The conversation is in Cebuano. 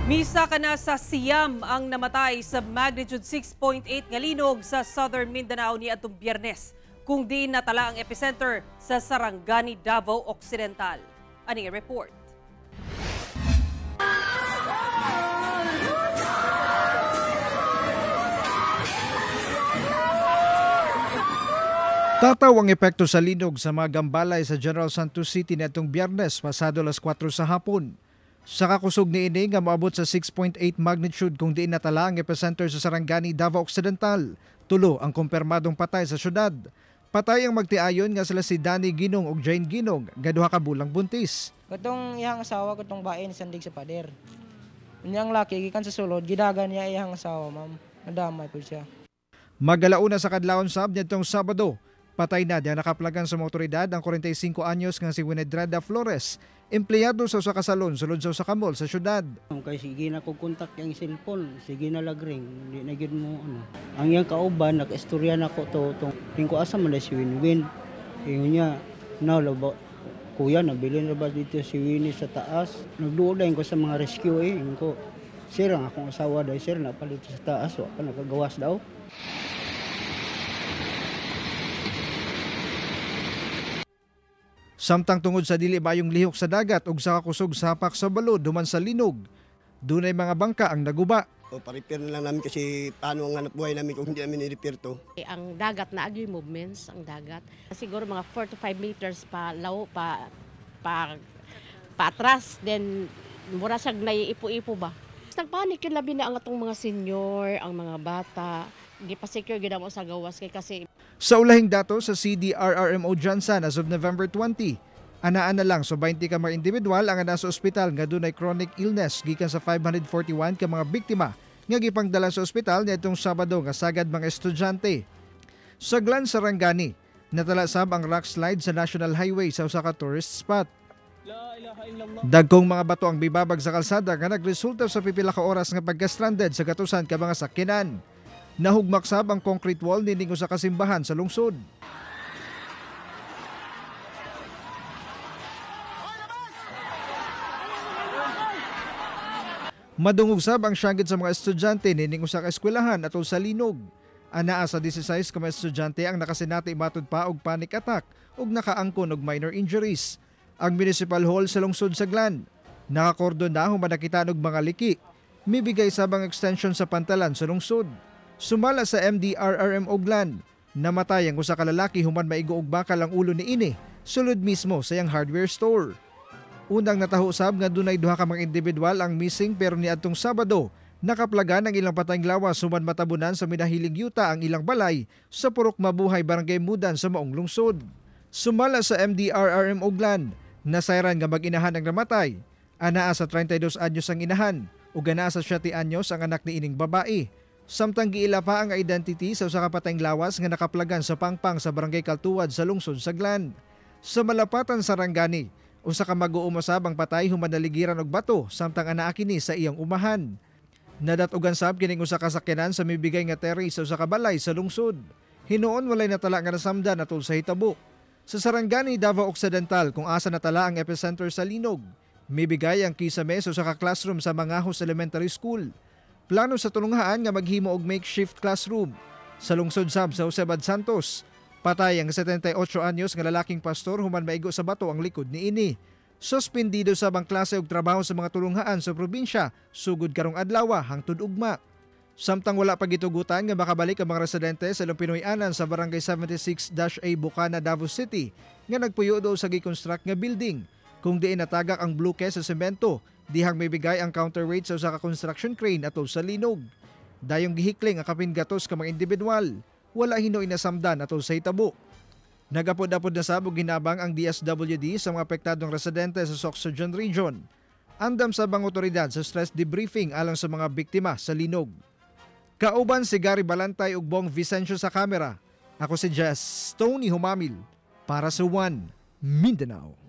Misa ka na sa 9 ang namatay sa magnitude 6.8 nga linog sa Southern Mindanao niadtong Biyernes, kung di natala ang epicenter sa Sarangani, Davao Occidental. Ani report. Tataw ang epekto sa linog sa mga gambalay sa General Santos City niadtong Biyernes pasado alas 4 sa hapon. Sa kakusog ni ini nga moabot sa 6.8 magnitude kung diin natala ang epicenter sa Sarangani, Davao Occidental. Tulo ang kumpirmadong patay sa syudad. Patay ang magtiayon nga sila si Danny Ginong ug Jane Ginong, nga duha ka bulang buntis. Katong iyang asawa katong bain sandig sa pader. Unyang laki gikan sa sulod, gidagan niya iyang asawa, ma'am. Nadamay pud siya. Magalauna sa kadlawon sab niadtong Sabado, patay na diha nakaplagan sa mga otoridad ang 45 anyos nga si Winedrada Flores, empleyado sa usa ka salon sulod sa usa ka mall sa syudad. Kay sige na ko kontak yang cellphone, sige na lagring, di na gyud mo ano. Ang iyang kauban nakaistorya nako to tong tingko asa man si Winwin. Ingon niya, "Na ba kuya nabilin ra ba dito si Winnie sa taas?" Nagduol ko sa mga rescue eh. Ingon ko, "Sir, ang akong asawa dai sir napalit sa taas, wa pa nakagawas daw." Samtang tungod sa dili mayong lihok sa dagat ug sa kakusog sapak sa balod duman sa linog, dunay mga bangka ang naguba. O pa-repair na lang namin kasi paano ang hanap buhay namin kung hindi namin i-repair to. Ang dagat na agi movements ang dagat. Siguro mga 4 to 5 meters pa law pa pa paatras, then mura siya naiipo-ipo ba. Nagpanik yun labi na ang atong mga senior, ang mga bata. Gipasecure gyud mo sa gawas kay kasi. Sa ulahing dato sa CDRRMO Jansan as of November 20, anaan na lang so 20 ka mga individual ang nasa ospital nga dunay chronic illness gikan sa 541 ka mga biktima nga gipangdala sa ospital niadtong Sabado nga sagad mga estudyante. Sa Glan Sarangani, natala sab ang rock slide sa National Highway sa usa ka tourist spot. Dagkong mga bato ang bibabag sa kalsada nga nagresulta sa pipila ka oras nga pagka-stranded sa gatusan ka mga sakyanan. Nahugmaksab ang concrete wall nining usa ka simbahan sa lungsod. Madungog sab ang siyangit sa mga estudyante nining usa ka eskwelahan atol sa linog. Anaa sa 16 ka mga estudyante ang nakasinati matud pa og panic attack ug nakaangkon og minor injuries. Ang municipal hall sa lungsod sa Glan nakakordon na human nakita og mga liki. Mibigay sab ang extension sa pantalan sa lungsod. Sumala sa MDRRMO Glan, namatay ang usa ka lalaki human maigo og bakal ang ulo niini sulod mismo sa iyang hardware store. Unang nataho sab nga dunay duha ka mga individual ang missing pero niadtong Sabado nakaplagan ang ilang patayng lawas human matabunan sa minahiling yuta ang ilang balay sa Purok Mabuhay, Barangay Mudan sa maong lungsod. Sumala sa MDRRMO Glan, nasayran nga mag-inahan ang namatay. Anaa sa 32 anyos ang inahan ug anaa sa 7 anyos ang anak niining babae. Samtang giila pa ang identity sa usa ka patayng lawas nga nakaplagan sa pangpang sa Barangay Kaltuwad sa lungsod sa Glan. Sa malapatan sa Sarangani, usa ka mag-uuma sab ang patay human naligiran og bato samtang anaa kini sa iyang umahan. Nadat-ugan sab kining usa ka sakyanan sa mibigay nga terrace sa usa ka balay sa lungsod. Hinuon walay natala nga nasamdan atol sa hitabo. Sa Sarangani, Davao Occidental, kung asa natala ang epicenter sa linog, mibigay ang kisame sa usa ka classroom sa Mangahos Elementary School. Plano sa tulunghaan nga maghimo og makeshift classroom. Sa lungsod sab sa Jose Abad Santos, patay ang 78 anyos nga lalaking pastor human maigo sa bato ang likod niini. Suspendido sab ang klase og trabaho sa mga tulunghaan sa probinsya sugod karong adlaw hangtod ugma. Samtang wala pa gitugutan nga makabalik ang mga residente sa ilang Pinoy-anan sa Barangay 76-A Bukana, Davao City nga nagpuyo do sa gikonstruct nga building kung diin natagak ang bluke sa semento dihang mibigay ang counterweight sa usa ka construction crane atol sa linog. Dayong gihikling ang kapin gatos ka mga individual, wala hinuoy nasamdan atol sa hitabo. Nagapod-apod na sab og hinabang ang DSWD sa mga apektadong residente sa Soxogen Region. Andam sab ang otoridad sa stress debriefing alang sa mga biktima sa linog. Kauban si Gary Balantay ug Bong Vicencio sa kamera. Ako si Jess Tony Humamil para sa One Mindanao.